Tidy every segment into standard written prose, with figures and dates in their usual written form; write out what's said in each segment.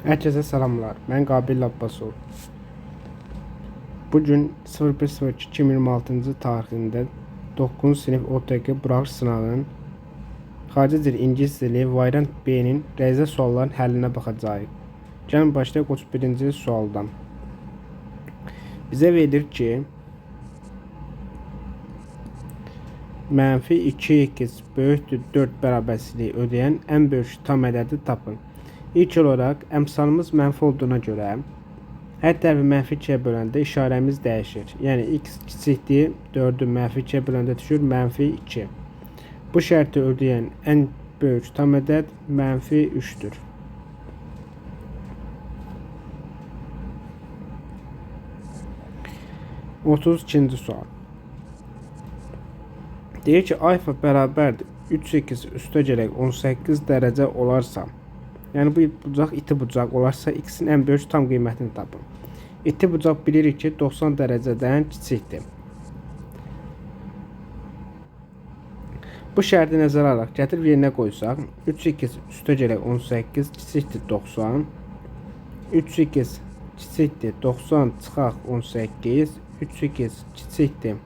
Hər kəsə salamlar. Mən Qabil Abbasov. Bu gün 01.02.2026-cı tarixində 9-cu sinif OTQ buraxılış sınavının xarici dil ingilis dili variant B-nin rəzə suallarının həllinə baxacağıq. Gəlin başlayaq 31-ci sualdan. Bizə verilir ki, mənfi 2x böyükdür 4 bərabərsizliyi ödəyən ən böyük tam ədədi tapın. İlk olaraq əmsalımız mənfi olduğuna görə hər tərəfi mənfi 2-yə böləndə işarəmiz dəyişir. Yəni x kiçikdir 4-ü mənfi 2-yə böləndə düşür mənfi 2. Bu şərti ödəyən ən böyük tam ədəd mənfi 3-dür. 32-ci sual. Deyir ki, alfa bərabərdir 3x üstə gələk 18 dərəcə olarsa, yəni bu bucaq iti bucaq olarsa, x-in ən böyük tam qiymətini tapın. İti bucaq bilirik ki, 90 dərəcədən kiçikdir. Bu şərti nəzərə alaraq gətirib yerinə qoysaq, 3x üstə gələk 18 kiçikdir 90, 3x kiçikdir 90 çıxaq 18, 3x kiçikdir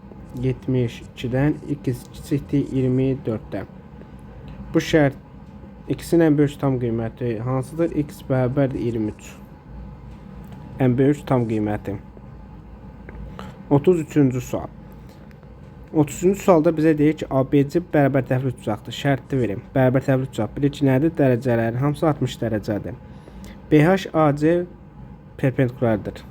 72-dən, x kiçikdir 24-dən. Bu şərt x-in ən böyük tam qiyməti hansıdır? X bərabərdir 23. Ən böyük tam qiyməti. 33-cü sual. 33-cü sualda bizə deyir ki, ABC bərabər tərəfli üçbucaqdır. Şərti verim. Bərabər tərəfli üçbucaq. Bilir ki, nədir? Dərəcələrin hamısı 60 dərəcədir. BH AC perpendikulardır.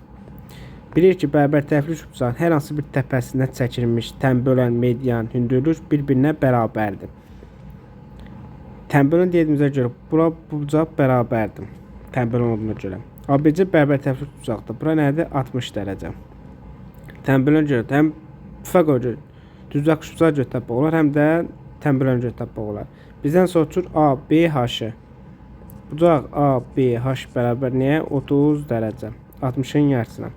Bilir ki, bərabər tərəfli üçbucağın hər hansı bir təpəsindən çəkilmiş tənbölən, median, hündürlük bir-birinə bərabərdir. Tənbölən dediyimizə görə bura bu bucaq bərabərdir. Tənbölən olduğuna görə. ABC bərabər tərəfli üçbucaqdır. Bura nədir? 60 dərəcə. Tənbölən görə həm Pifaqora görə düzbucaq üçbucağa görə tapmaq olar, həm də tənbölən görə tapmaq olar. Bizdən soruşur ABH-ı. Bucaq ABH bərabər nəyə? 30 dərəcə. 60-ın yarısına.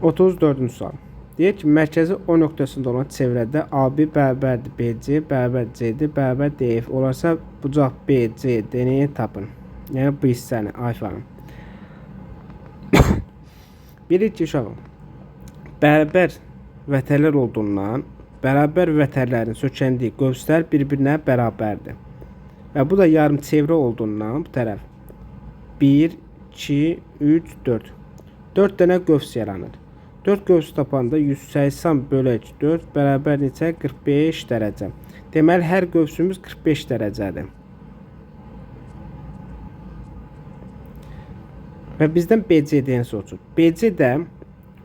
34-cü sual. Deyir ki, mərkəzi O nöqtəsində olan çevrədə AB bərabərdir BC, bərabər CD, bərabər DF olarsa bucaq BCD-ni tapın. Yəni bu hissəni, alfanı. Bilir ki, uşağım, bərabər vətərlər olduğundan bərabər vətərlərin sökəndiyi qövslər bir-birinə bərabərdir. Və bu da yarım çevrə olduğundan bu tərəf 1, 2, 3, 4. 4 dənə qövs yaranır. 4 qövs tapanda 180 bölək 4 bərabər neçə? 45 dərəcə. Deməli, hər qövsümüz 45 dərəcədir. Və bizdən BCD-ni soruşur. BC də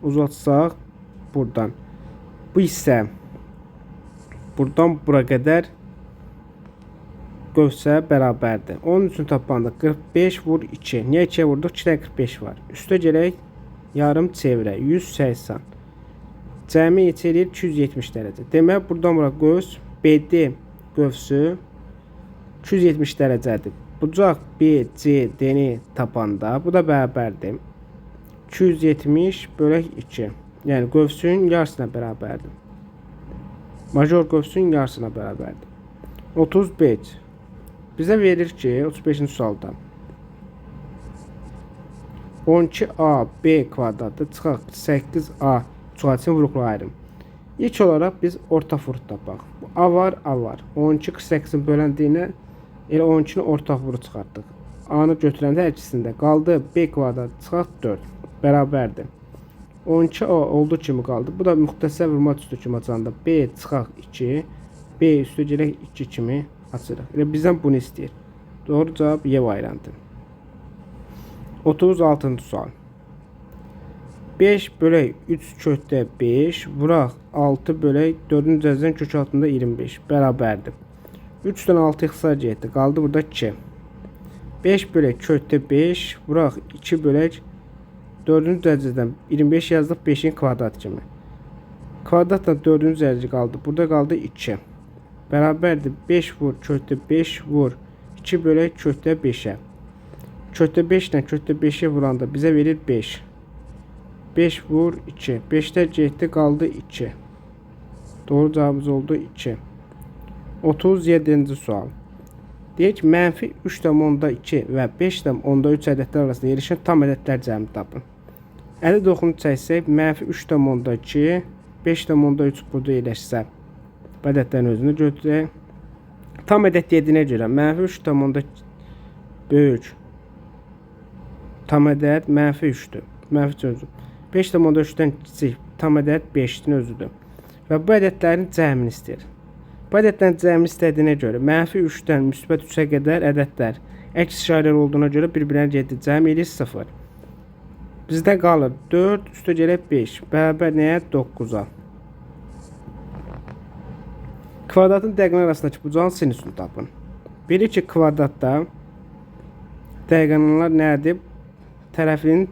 uzatsaq buradan. Bu hissə buradan bura qədər qövsə bərabərdir. Onun üçün tapanda 45 vur 2. Niyə 2-yə vurduq? 2-dən 45 var. Üstə gələk yarım çevrə 180. Cəmi neçə eləyir? 270 dərəcə. Deməli, buradan bura qövs BD qövsü 270 dərəcədir. Bucaq BCD-ni tapanda bu da bərabərdir. 270 bölək 2. Yəni qövsün yarısına bərabərdir. Major qövsün yarısına bərabərdir. 35. Bizə verilir ki, 35-ci sualda 12AB kvadratı çıxaq 8A çoxaltın vuruqlu ayrım. İlk olaraq biz ortaq vuruq tapaq. A var, A var. 12 48-in böləndiyinə elə 12-ni ortaq vuruq çıxartdıq. A-nı götürəndə hər ikisində qaldı B kvadrat çıxaq 4 bərabərdir. 12A olduğu kimi qaldı. Bu da müxtəsər vurma üstü kimi açanda B çıxaq 2, B üstü gələk 2 kimi açırıq. Elə bizdən bunu istəyir. Doğru cavab Y variantı. 36-cı sual. 5 bölək 3 kökdə 5 vuraq 6 bölək 4-cü cəzdən kök altında 25 bərabərdir. 3-dən 6 ixtisar getdi. Qaldı burada 2. 5 bölək kökdə 5 vuraq 2 bölək 4-cü dərəcədən 25 yazdıq 5-in kvadrat kimi. Kvadratla 4-cü dərəcə qaldı. Burada qaldı 2. Bərabərdir 5 vur kökdə 5 vur 2 bölək kökdə 5-ə. Kökdə 5 ilə kökdə 5-i vuranda bizə verir 5. 5 vur 2. 5-də getdi, qaldı 2. Doğru cavabımız oldu 2. 37-ci sual. Deyir ki, mənfi 3,2 və 5,3 ədədlər arasında yerləşən tam ədədlər cəmi tapın. Ədəd oxunu çəksək, mənfi 3,2, 5,3 burada yerləşsə, bu ədədlərin özünü götürək. Tam ədəd dediyinə görə mənfi 3,2 böyük tam ədəd mənfi 3-dür. Mənfi 3 özü. 5,3-dən kiçik tam ədəd 5-in özüdür. Və bu ədədlərin cəmini istəyir. Bu ədədlərin cəmini istədiyinə görə mənfi 3-dən müsbət 3-ə qədər ədədlər əks işarəli olduğuna görə bir-birinə getdi. Cəm eləyir 0. Bizdə qalır 4, üstə gələk 5. Bərabər nəyə? 9-a. Kvadratın dəqiqənin arasındakı bucağın sinüsünü tapın. Bilir ki, kvadratda dəqiqələr nədir? Tərəfin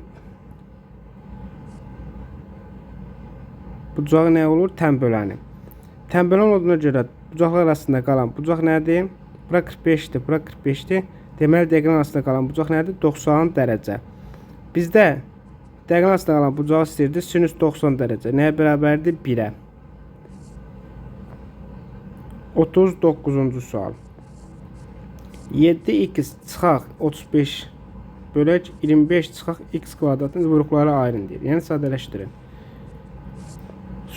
bucağı nə olur? Tənböləni. Tənbölən olduğuna görə bucaqlar arasında qalan bucaq nədir? Bura 45-dir, bura 45-dir. Deməli, dəqiqənin arasında qalan bucaq nədir? 90 dərəcə. Bizdə dəqiqənin arasında qalan bucağı istəyirdi. Sinüs 90 dərəcə. Nəyə bərabərdir? 1-ə. 39-cu sual. 7x çıxaq 35 bölək 25 çıxaq x kvadratın vuruqları ayırın deyir. Yəni sadələşdirin.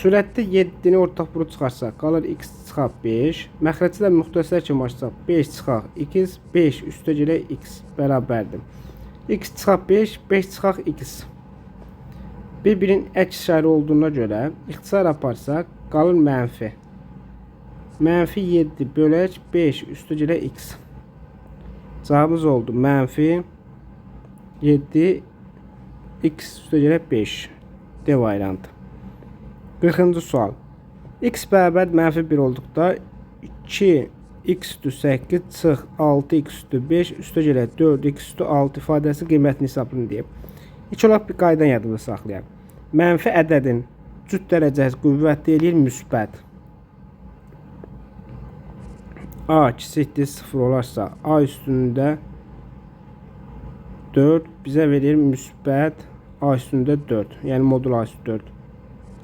Sürətdə 7-ni ortaq vurub çıxarsaq, qalır x çıxaq 5. Məxrəci də müxtəsər kimi açsaq, 5 çıxaq x, 5 üstə gələk x bərabərdir. X çıxaq 5, 5 çıxaq x. Bir-birinin əks işarə olduğuna görə ixtisar aparsaq, qalır mənfi. Mənfi 7 bölək 5 üstə gələk x. Cavabımız oldu mənfi 7 x üstə gələk 5. D variantı. 40-cı sual. X bərabər mənfi 1 olduqda 2 x üstü 8 çıx 6 x üstü 5 üstə gələk 4 x üstü 6 ifadəsinin qiymətini hesablayın deyib. İlk olaraq bir qaydan yadımda saxlayaq. Mənfi ədədin cüt dərəcəsi qüvvətli eləyir müsbət. A kiçikdir 0 olarsa A üstündə 4 bizə verir müsbət A üstündə 4. Yəni modul A üstü 4.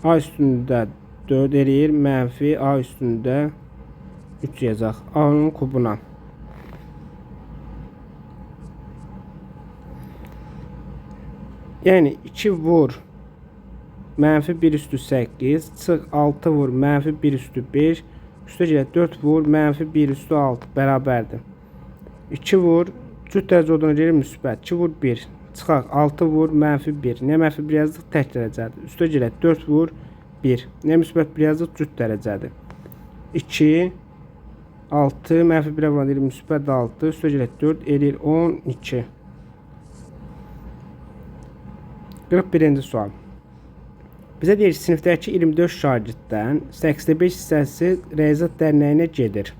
A üstündə 4 eləyir, mənfi A üstündə 3 yazacaq. A-nın kubuna. Yəni 2 vur mənfi 1 üstü 8, çıx 6 vur mənfi 1 üstü 5, üstə gələk 4 vur mənfi 1 üstü 6 bərabərdir. 2 vur, cüt dərəcə olduğuna görə müsbət, 2 vur 1. Çıxaq 6 vur mənfi 1. Nə mənfi 1 yazdıq? Tək dərəcədir. Üstə gələk 4 vur 1. Nə müsbət 1 yazdıq? Cüt dərəcədir. 2 6 mənfi 1-ə vuran eləyir müsbət 6. Üstə gələk 4 eləyir 12. 41-ci sual. Bizə deyir ki, sinifdəki 24 şagirddən 85 hissəsi Riyaziyyat dərnəyinə gedir.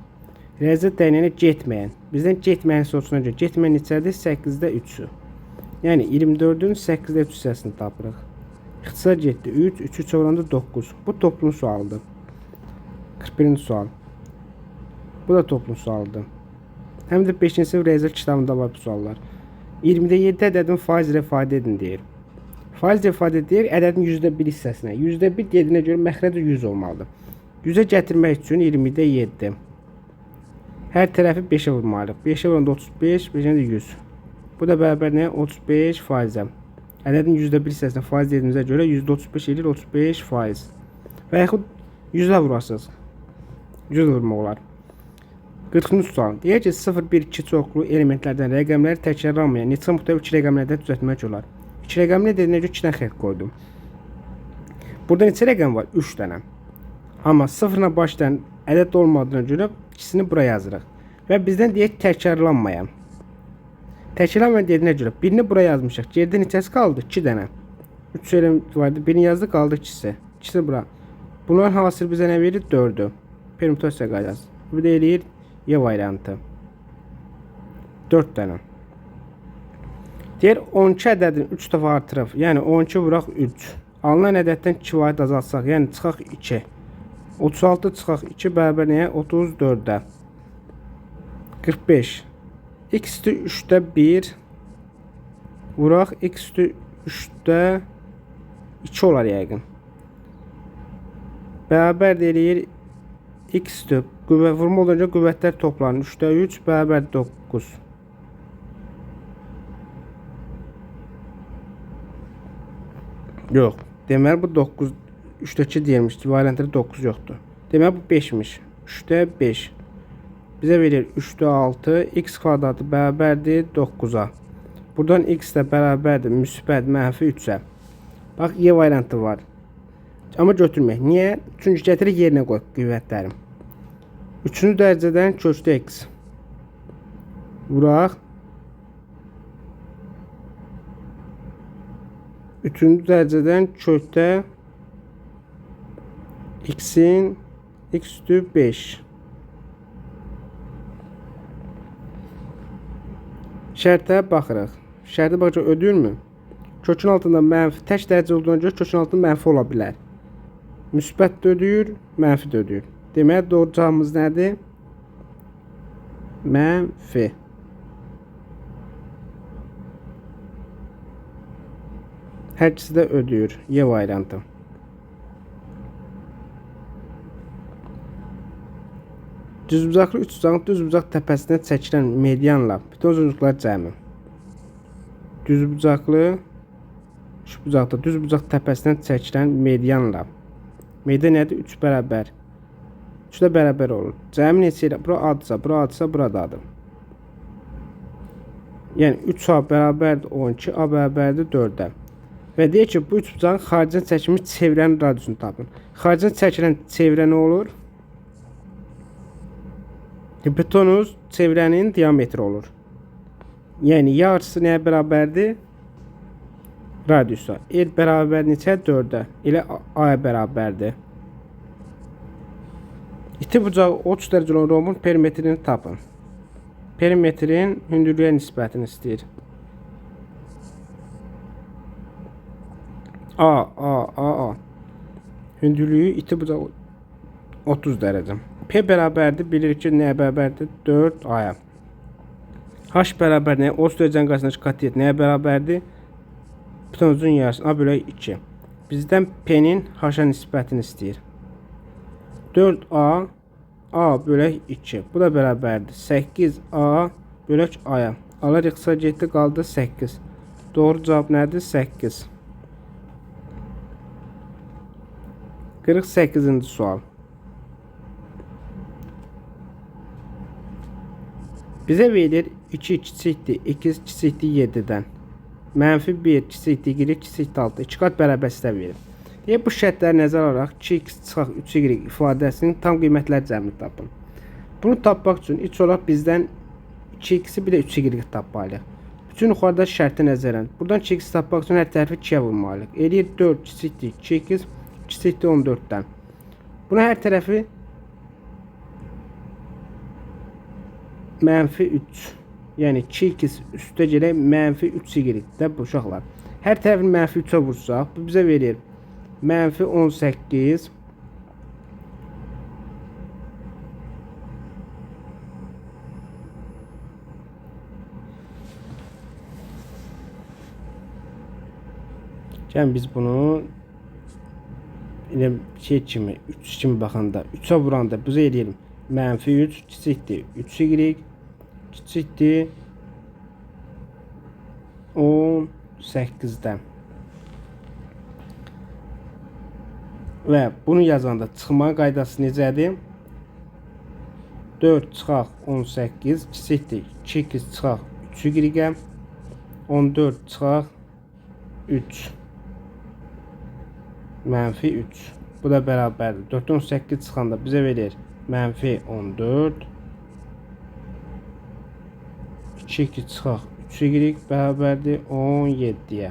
Riyaziyyat dərnəyinə getməyən. Bizdən getməyən sorusuna görə getməyən neçədir? 8-də 3-ü. Yəni 24-ün 8-də 3 hissəsini tapırıq. İxtisar getdi 3, 3-ü 3 vuranda 9. Bu toplu sualdır. 41-ci sual. Bu da toplu sualdır. Həm də 5-ci sinif riyaziyyat kitabında var bu suallar. 20-də 7 ədədin faiz ilə ifadə edin deyir. Faiz ilə ifadə deyir ədədin %1 hissəsinə. %1 dediyinə görə məxrəci 100 olmalıdır. 100-ə gətirmək üçün 20-də 7. Hər tərəfi 5-ə vurmalıyıq. 5-ə vuranda 35, 5-ə də 100. Bu da bərabər nəyə? 35 faizə. Ədədin %1 hissəsinə faiz dediyimizə görə %35 eləyir 35 faiz. Və yaxud 100-ə vurasınız. 100 vurmaq olar. 40-cı sual. Deyək ki, 0, 1, 2 çoxlu elementlərdən rəqəmləri təkrarlanmayan neçə müxtəlif 2 rəqəmlərdən düzəltmək olar? 2 rəqəmli dediyinə görə 2 dənə xətt qoydum. Burada neçə rəqəm var? 3 dənə. Amma 0-la başlayan ədəd olmadığına görə ikisini bura yazırıq. Və bizdən deyək təkrarlanmayan. Təkrarlanmayan dediyinə görə birini bura yazmışıq. Geridə neçəsi qaldı? 2 dənə. 3 element vardı. Birini yazdıq, qaldı ikisi. İkisi bura. Bunların hasılı bizə nə verir? 4-ü. Permutasiya qaydası. Bu da eləyir Y variantı. 4 dənə. Deyir 12 ədədini 3 dəfə artırıb. Yəni 12 vuraq 3. Alınan ədəddən 2 vahid azaltsaq, yəni çıxaq 2. 36 çıxaq 2 bərabər nəyə? 34-ə. 45. X üstü 3-də 1 vuraq x üstü 3-də 2 olar yəqin. Bərabər də eləyir X-dir. Qüvvə vurma olunca qüvvətlər toplanır. 3-də 3 bərabər 9. Yox. Deməli bu 9 3-də 2 deyilmişdi. Variantda 9 yoxdur. Deməli bu 5-miş. 3-də 5. Bizə verir 3-də 6. X kvadratı bərabərdir 9-a. Buradan x də bərabərdir müsbət mənfi 3-ə. Bax, Y variantı var. Amma götürməyək. Niyə? Çünki gətirir yerinə qoy qüvvətlərim. 3-cü dərəcədən kökdə x. Vuraq. 3-cü dərəcədən kökdə x-in x üstü 5. Şərtə baxırıq. Şərtə baxacaq ödəyirmi? Kökün altında mənfi, tək dərəcə olduğuna görə kökün altında mənfi ola bilər. Müsbət də ödəyir, mənfi də ödəyir. Deməli, doğru cavabımız nədir? Mənfi. Hər ikisi də ödəyir. Y variantı. Düzbucaqlı üçbucağın düzbucaq təpəsinə çəkilən medianla bütün uzunluqlar cəmi. Düzbucaqlı üçbucaqda düzbucaq təpəsinə çəkilən medianla. Median nədir? 3 bərabər. 3 də bərabər olur. Cəmi neçə ilə? Bura A-dırsa, bura A-dırsa, bura da A-dır. Yəni 3A bərabərdir 12, A bərabərdir 4-ə. Və deyir ki, bu üçbucağın xaricdən çəkilmiş çevrənin radiusunu tapın. Xaricdən çəkilən çevrə nə olur? Hipotenuz çevrənin diametri olur. Yəni yarısı nəyə bərabərdir? Radiusa. R bərabər neçə? 4-ə. Elə A-ya bərabərdir. İti bucağı 30 dərəcə olan rombun perimetrini tapın. Perimetrin hündürlüyə nisbətini istəyir. A, A, A, A. Hündürlüyü iti bucağı 30 dərəcə. P bərabərdir, bilirik ki, nəyə bərabərdir? 4A-ya. H bərabər nəyə? 30 dərəcənin qarşısındakı katet nəyə bərabərdir? Bütün uzun yarısı A bölək 2. Bizdən P-nin H-a nisbətini istəyir. 4A A bölək 2. Bu da bərabərdir. 8A bölək A-ya. Alır ixtisar getdi, qaldı 8. Doğru cavab nədir? 8. 48-ci sual. Bizə verilir 2 kiçikdir, 2 kiçikdir 7-dən. Mənfi 1 kiçikdir, y kiçikdir 6. 2 qat bərabərsizlər verir. Deyə bu şərtləri nəzərə alaraq 2x çıxaq 3y ifadəsinin tam qiymətlər cəmini tapın. Bunu tapmaq üçün ilk olaraq bizdən 2x-i bir də 3y tapmalıyıq. Bütün yuxarıda şərti nəzərən. Buradan 2x tapmaq üçün hər tərəfi 2-yə vurmalıyıq. Eləyir 4 kiçikdir, 2x kiçikdir 14-dən. Buna hər tərəfi mənfi 3. Yəni 2x üstə gələk mənfi 3y də bu uşaqlar. Hər tərəfini mənfi 3-ə vursaq, bu bizə verir mənfi 18 Gəlin biz bunu elə şey kimi 3 kimi baxanda 3-ə vuranda bizə eləyir mənfi 3 kiçikdir 3y kiçikdir 18-dən. Və bunu yazanda çıxma qaydası necədir? 4 çıxaq 18 kiçikdir 2x çıxaq 3y 14 çıxaq 3 mənfi 3. Bu da bərabərdir. 4-dən 18 çıxanda bizə verir mənfi 14 2 çıxaq 3y bərabərdir 17-yə.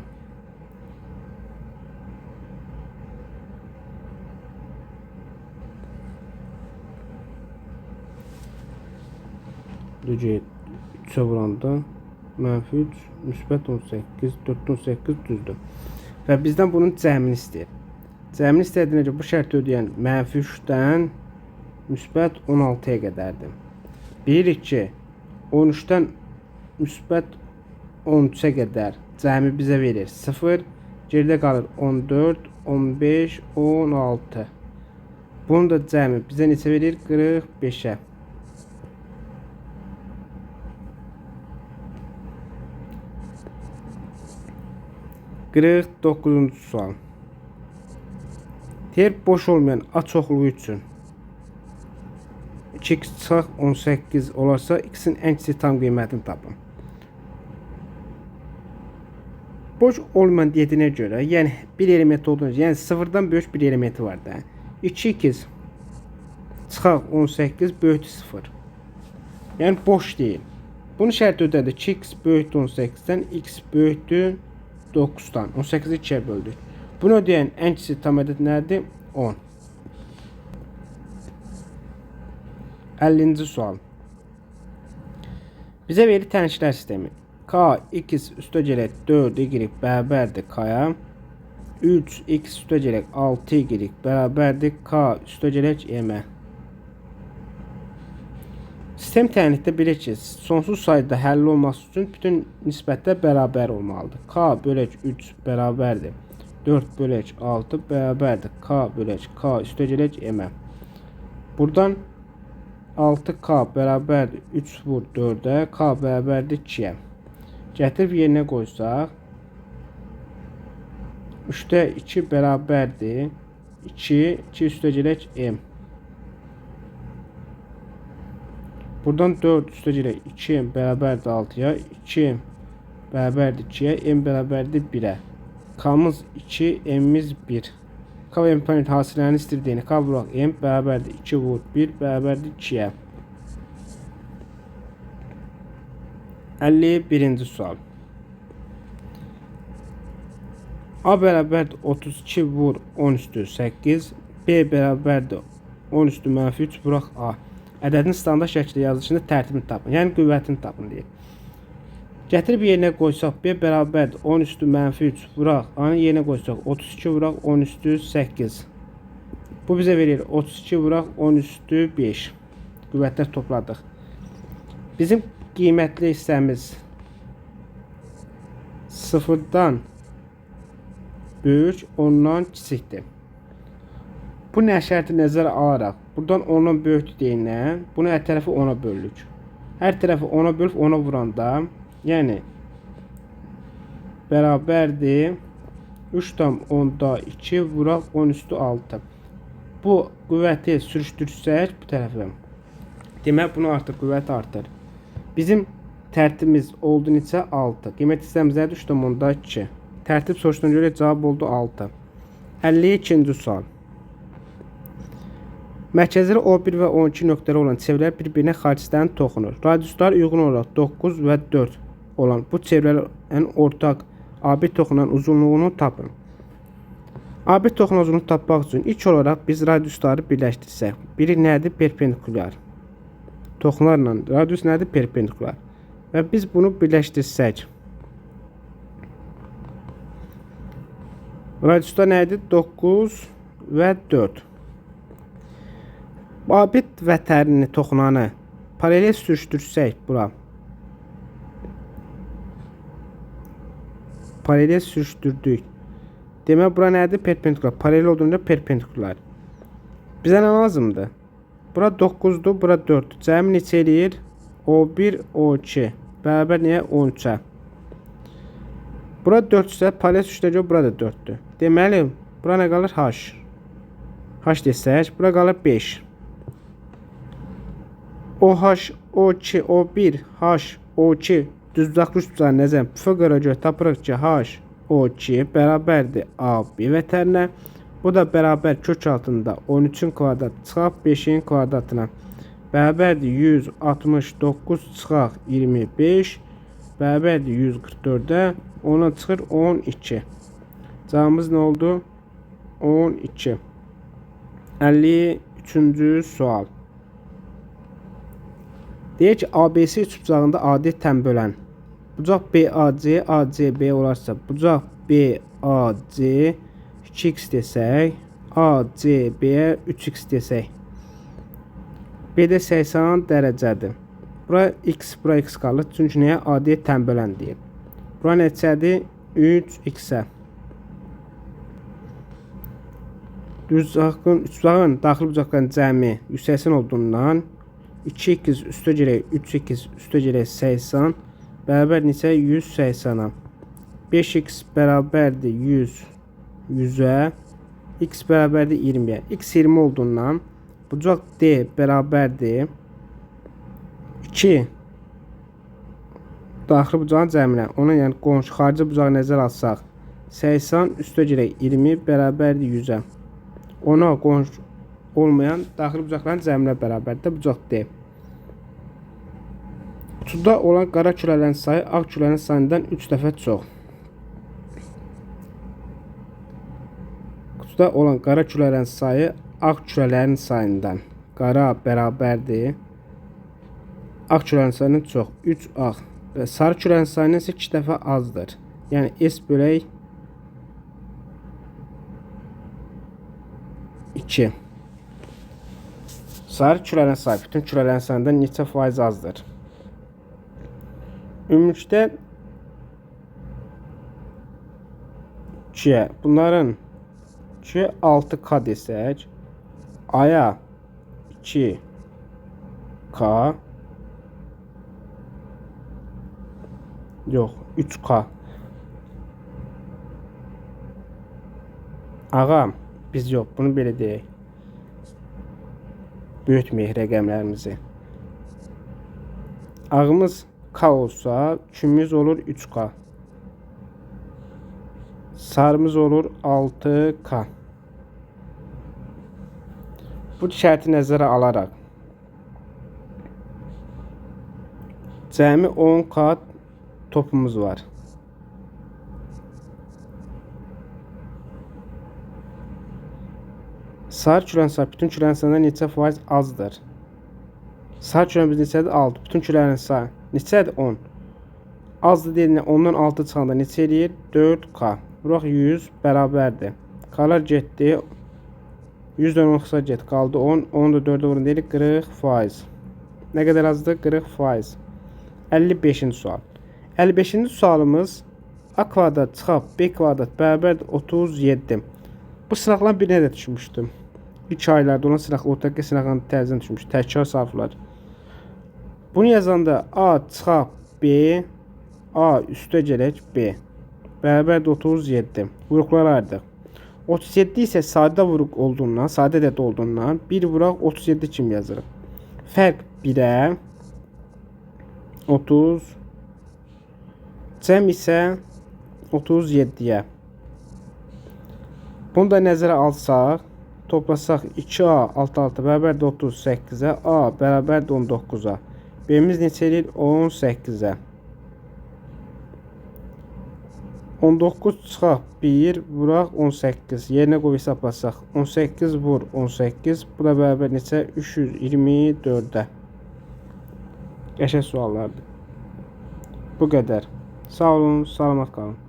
Düzü 3-ə vuranda mənfi 3, müsbət 18, 4-dən 18 düzdür. Və bizdən bunun cəmini istəyir. Cəmini istədiyinə görə bu şərti ödəyən mənfi 3-dən müsbət 16-ya qədərdir. Bilirik ki, 13-dən müsbət 13-ə qədər cəmi bizə verir 0, geridə qalır 14, 15, 16. Bunun da cəmi bizə neçə verir? 45-ə. 49-cu sual. Deyir, boş olmayan A çoxluğu üçün 2x çıxaq 18 olarsa, x-in ən kiçik tam qiymətini tapın. Boş olmayan dediyinə görə, yəni bir element olduğuna görə, yəni sıfırdan böyük bir elementi var da. 2x çıxaq 18 böyükdür 0. Yəni boş deyil. Bunu şərt ödədi. 2x böyükdür 18-dən, x böyükdür 9-dan. 18-i 2-yə böldük. Bunu ödəyən ən kiçik tam ədəd nədir? 10. 50-ci sual. Bizə verir tənliklər sistemi. K, x üstə gələk 4, y bərabərdir K-ya. 3, x üstə gələk 6, y bərabərdir K üstə gələk M-ə. Sistem tənlikdə bilir ki, sonsuz sayda həll olması üçün bütün nisbətlər bərabər olmalıdır. K bölək 3 bərabərdir. 4 bölək 6 bərabərdir. K bölək K üstə gələk M-ə. Buradan 6K bərabərdir 3 vur 4-ə, K bərabərdir 2-yə. Gətirib yerinə qoysaq, 3-də 2 bərabərdir 2, 2 üstə gələk M. Buradan 4 üstə gələk 2M bərabərdir 6-ya, 2M bərabərdir 2-yə, M bərabərdir 1-ə. K-mız 2, M-imiz 1. K və M planet hasilələrini istirdiyini K vuraq M bərabərdir 2 vur 1 bərabərdir 2-yə. 51-ci sual. A bərabərdir 32 vur 10 üstü 8, B bərabərdir 10 üstü mənfi 3 vuraq A. Ədədin standart şəkildə yazılışında tərtibini tapın, yəni qüvvətini tapın deyir. Gətirib yerinə qoysaq B bərabərdir 10 üstü mənfi 3 vuraq A-nın yerinə qoysaq 32 vuraq 10 üstü 8. Bu bizə verir 32 vuraq 10 üstü 5. Qüvvətlər topladıq. Bizim qiymətli hissəmiz 0-dan böyük, 10-dan kiçikdir. Bu nə şərti nəzərə alaraq, buradan 10-dan böyükdür deyinə, bunu hər tərəfi 10-a bölürük. Hər tərəfi 10-a bölüb 10-a vuranda, yəni bərabərdir 3,2 vuraq 10 üstü 6. Bu qüvvəti sürüşdürsək bu tərəfə, demək bunu artır, qüvvət artır. Bizim tərtibimiz oldu neçə? 6. Qiymət hissəmiz nədir? 3,2. Tərtib soruşduğuna görə cavab oldu 6. 52-ci sual. Mərkəzləri O1 və O2 nöqtələri olan çevrələr bir-birinə xaricdən toxunur. Radiuslar uyğun olaraq 9 və 4 olan bu çevrələrin ortaq AB toxunan uzunluğunu tapın. AB toxunan uzunluğunu tapmaq üçün ilk olaraq biz radiusları birləşdirsək. Biri nədir? Perpendikulyar. Toxunlarla radius nədir? Perpendikulyar. Və biz bunu birləşdirsək. Radiuslar nə idi? 9 və 4. AB vətərini toxunanı paralel sürüşdürsək bura. Paralel sürüşdürdük. Demək bura nədir? Perpendikular. Paralel olduğunda perpendikular. Bizə nə lazımdır? Bura 9-dur, bura 4-dür. Cəmi neçə eləyir? O1, O2. Bərabər niyə? 13-ə. Bura 4 isə paralel sürüşdürəcək, bura da 4-dür. Deməli, bura nə qalır? H. H desək, bura qalır 5. OH, O2, O1, H, O2 düzbucaqlı üçbucağı nəzər Pifaqora görə tapırıq ki, H, O2 bərabərdir AB vətərinə. Bu da bərabər kök altında 13-ün kvadrat çıxaq 5-in kvadratına. Bərabərdir 169 çıxaq 25 bərabərdir 144-ə. Ona çıxır 12. Cavabımız nə oldu? 12. 53-cü sual. Deyir ki, ABC üçbucağında AD tən bölən bucaq BAC, ACB olarsa, bucaq BAC 2x desək, ACB-yə 3x desək. B-də 80 dərəcədir. Bura x, bura x qalır. Çünki nəyə? AD tən bölən deyir. Bura neçədir? 3x-ə. Düz bucağın, üçbucağın daxili bucaqların cəmi 180 olduğundan 2x üstə gələk 3x üstə gələk 80 bərabər neçə? 180-a. 5x bərabərdir 100, 100-ə, x bərabərdir 20-yə. X 20 olduğundan bucaq D bərabərdir 2 daxili bucağın cəminə. Ona yəni qonşu xarici bucağı nəzərə alsaq 80 üstə gələk 20 bərabərdir 100-ə. Ona qonşu olmayan daxili bucaqların cəminə bərabərdir bucaq D. Qutuda olan qara kürələrin sayı ağ kürələrin sayından 3 dəfə çox. Qutuda olan qara kürələrin sayı ağ kürələrin sayından. Qara bərabərdir ağ kürələrin sayından çox. 3 ağ. Və sarı kürələrin sayından isə 2 dəfə azdır. Yəni S bölək 2. Sarı kürələrin sayı bütün kürələrin sayından neçə faiz azdır? Ümumilikdə 2-yə, bunların 2-yə 6K desək, A-ya 2K, yox, 3K. Ağa, biz yox, bunu belə deyək. Böyütməyək rəqəmlərimizi. Ağımız K olsa, kümümüz olur 3K. Sarımız olur 6K. Bu şərti nəzərə alaraq cəmi 10K topumuz var. Sarı kürənin sayı bütün kürələrin sayından neçə faiz azdır? Sarı kürəmiz neçədir? 6. Bütün kürələrin sayı neçədir? 10. Azdır deyilən 10-dan 6 çıxanda neçə eləyir? 4K. Vuraq 100 bərabərdir. K'lar getdi. 100-dən 10 xısa get. Qaldı 10. 10 da 4-ə vurun deyirik 40%. Nə qədər azdır? 40%. 55-ci sual. 55-ci sualımız A kvadrat çıxaq B kvadrat bərabərdir 37. Bu sınaqların birinə də düşmüşdüm. İlk aylarda olan sınaq, orta sınaqların təzədən düşmüş. Təkrar saflar. Bunu yazanda A çıxaq B, A üstə gələk B bərabərdir 37. Vuruqları ayırdıq. 37 isə sadə vuruq olduğundan, sadə ədəd olduğundan 1 vuraq 37 kimi yazırıq. Fərq 1-ə 30, cəm isə 37-yə. Bunu da nəzərə alsaq, toplasaq 2A 6 bərabərdir 38-ə, A bərabərdir 19-a. B-miz neçə eləyir? 18-ə. 19 çıxaq 1, vuraq 18. Yerinə qoyub hesablasaq. 18 vur 18. Bu da bərabər neçə? 324-ə. Qəşəng suallardır. Bu qədər. Sağ olun, salamat qalın.